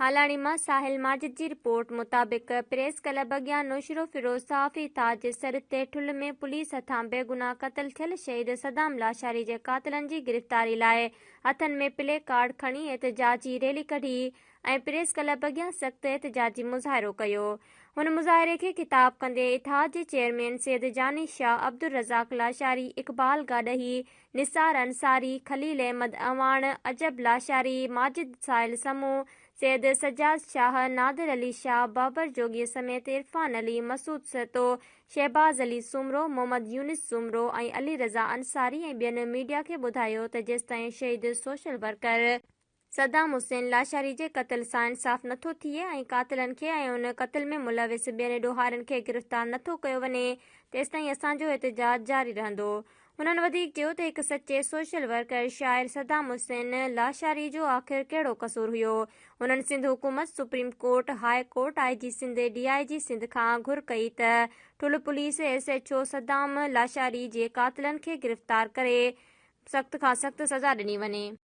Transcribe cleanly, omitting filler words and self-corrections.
هالاڻي مان ساحل ماجد جي رپورٽ مطابق پريس ڪلب اڳيان نوشھروفيروز صحافي اتحاد جي سڏ تي ٺل ۾ پوليس هٿان بيگناهه قتل ٿيل شهيد صدام لاشاري جي قاتلن جي گرفتاري لاء هٿن ۾ پلي ڪارڊ کڻي احتجاجي ريلي ڪڍي ۽ پريس ڪلب اڳيان سخت احتجاجي مظاهرو ڪيو. هن مظاهري کي خطاب ڪندي اتحاد جي چيئرمين سيد جاني شاهه، عبدالرزاق لاشاري، اقبال گاڏهي، نثار انصاري، خليل احمد اعواڻ، عجب لاشاري، ماجد ساحل سمون، سيد سجاد شاهه، نادر علي شاهه، بابر جوڳي سميت عرفان علي، مسعود سهتو، شهباز علي سومرو، محمد يونس سومرو ۽ علي رضا انصاري ۽ ٻين ميڊيا کي ٻڌايو ته جيستائين شهيد سوشل ورڪر صدام حسين لاشاري جي قتل سان انصاف نٿو ٿئي ۽ قاتلن کي ۽ ان قتل ۾ ملوث ٻين ڏوهارين کي گرفتار نٿو ڪيو وڃي تيستائين اسان جو احتجاج جاري رهندو. هنن وڌيڪ چيو ته هڪ سچي سوشل ورڪر شاعر صدام حسين لاشاري جو آخر ڪهڙو قصور هيو؟ هنن سنڌ حڪومت، supreme court, high court, I G Sindh, D I G Sindh کان گهر ڪئي ته Thul police S H O Saddam Lashari جي قاتلن کي گرفتار ڪري سخت کان سخت سزا ڏني وڃي.